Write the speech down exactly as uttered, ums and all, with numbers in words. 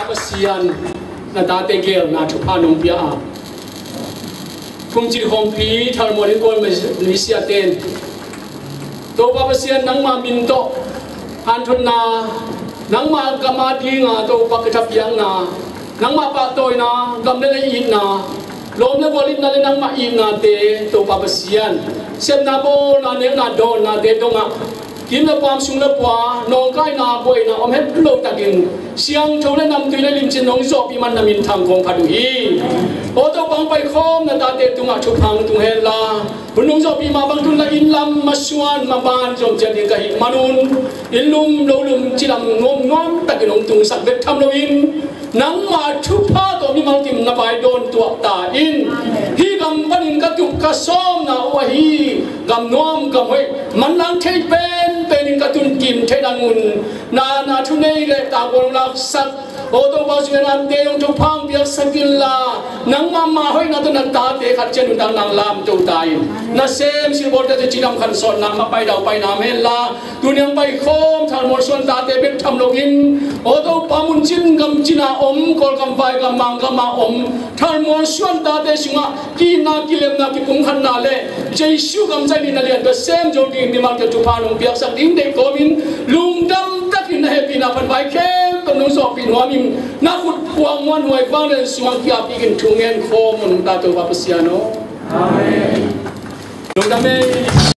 Pasian, na tate gelna thupha nong pia a, phungcin khawmpi thalmual i kawl Malaysia ten, Topa Pasian, nangma min tawh hanthotna, nangma gam a dinga Topa kithapiakna, nangma pahtawina, gam le lei itna, lawm le gual itna le nangma itnate, Topa Pasian, sepna bawlna, nekna dawnnate dongah, kim le paam, sung le pua, nawngkaina, buaina om het lo takin, siangtho le namtui le limcin nong zawhpih man na minthang kong phat uh hi. Aw Topa, hong paikhawm na tate tungah thupha hong tung henla, hun nong zawhpih mah bang tun la, inn lam, masuan, maban, zom ciat ding ka hih manun, inn lum, lo lum, ci lam nuamnuam takin hong tungsak bek tham loin, nangma thupha tawh mimal kim na vai dawn tuak ta in. Hih gam panin ka tup ka sawmna uh ahi, gam nuam gam hoih, manlang thei penpen in ka tun kim theih dan un, na, na thunei le tanggual hong laksak. Aw Topa, zui-an ante hong thupha hong piaksak inla, nangma mah hoihna tawh na tate khat ciat nuntakna lamto ta in. Nasem silbawlte tawh cidam khansawtna, mapai daupai nam henla, tuni hong paikhawm thalmual suan tate bek tham loin, aw Topa, muncin gamcin a om, Kawlgam, Vaigam, Manggam a om thalmual suan tate sungah kiitna, kilemna, kipumkhatna le Jesu gam zaih nihna lian bek sem zo dingin mimal kim thupha nong piaksak ding deih kawmin, lungdam takin na hehpihna phat vai khempeuh nong zawhpih nuamin, na khut puak muanhuai vanglian sungah ki-apin thu ngen khawm un ta, Topa Pasian aw. Amen. Lungdam ei.